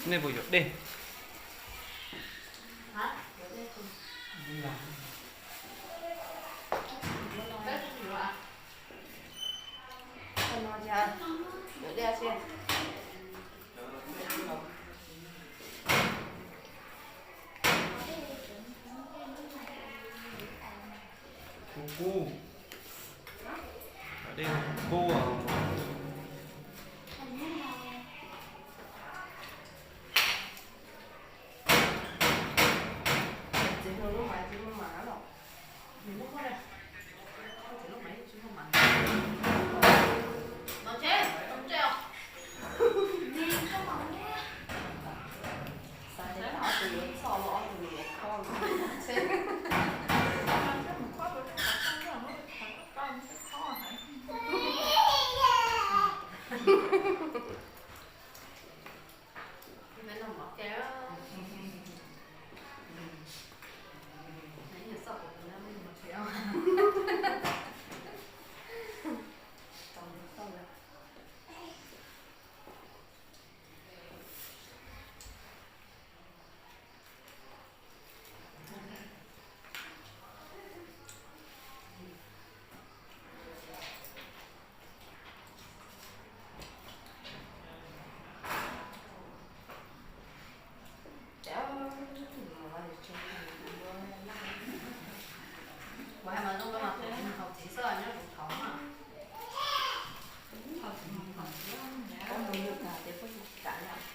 Nej puas yuav dej? Kub kub. Dej kub. Kuv hais mas zoo mas kuv haus txiv xwb nyob zoov thaud na. Koj mus yug tas ces koj yug tsis kam li os.